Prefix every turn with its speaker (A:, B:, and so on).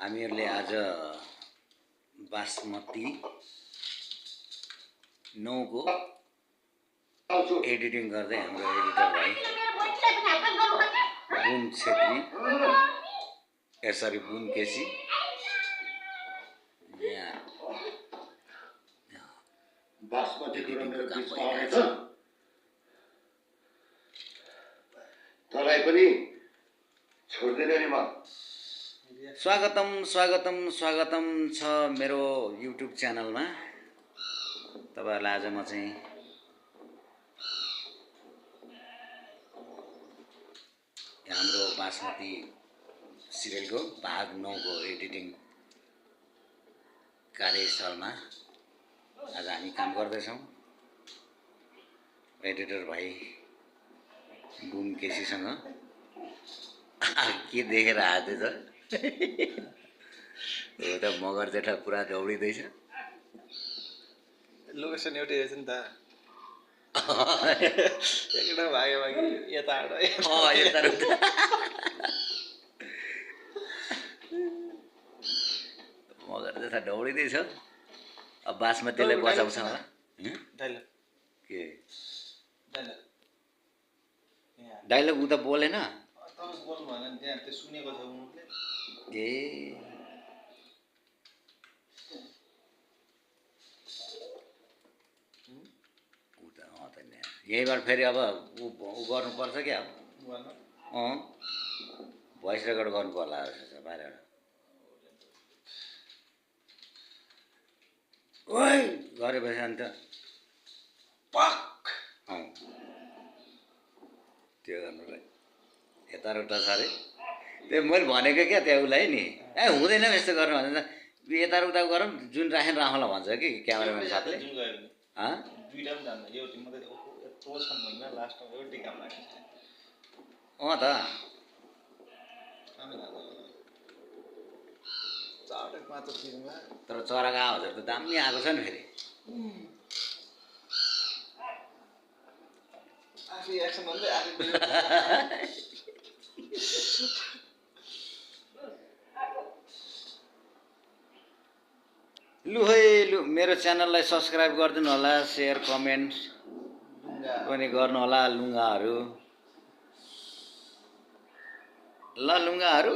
A: हामीहरूले आज बासमती 9 को एडिटिङ गर्दै हाम्रो एडिटर भाइ बुम छेत्री यसरी बुम केसी यहाँ
B: बासमती
A: एडिटिङको काम भइरहेछ।
B: तँलाई पनि छोड्दैन नि म।
A: स्वागतम स्वागतम स्वागतम छ मेरो युट्युब च्यानलमा। तपाईहरुलाई आज म चाहिँ हाम्रो बासमती सिरियलको भाग 9 को एडिटिङ कार्यस्थलमा आज हामी काम गर्दैछौँ। एडिटर भाइ बुम केसीसँग के देखेर हाँस्दै छ हो त मगर जेठा पुरा दौडिँदैछ।
C: लोकेसन एउटै रहेछ नि त एकटा भागे भागे यता
A: यता मगर जेठा दौडिँदैछ। अब बासमतीलाई बचाउँछ होला
C: डाइलग
A: के डाइलग उता बोलेन
C: तपाईँ बोल्नु भएन नि त्यहाँ त्यो सुनेको छ उनले
A: ए उता त यहीँबाट फेरि अब ऊ गर्नुपर्छ क्या भोइस रेकर्ड गर्नु पर्ला बाहिरबाट। ओइ गरेपछि अन्त
C: पक
A: त्यो गर्नुलाई यता र उता छ अरे। त्यो मैले भनेको क्या त्यहाँ उसलाई नि हुँदैन यस्तो गर्नु भने यता र उता गरौँ जुन राखेर राखौँला भन्छ कि क्यामेराम्यान साथले।
C: दुईटा पनि जान्दैन एउटै मात्रै यत्रो छ महिना लास्टमा एउटै काम लाग्छ
A: त
C: चारवटा मात्र फिल्ममा
A: तर चराको आवाजहरू त दामी आएको छ नि फेरि।
C: आफै एक्सन भन्दै आफै
A: लु है लु मेरो च्यानललाई सब्सक्राइब गरिदिनु होला, सेयर कमेन्ट पनि गर्नु होला लुङ्गाहरू। ल लुङ्गाहरू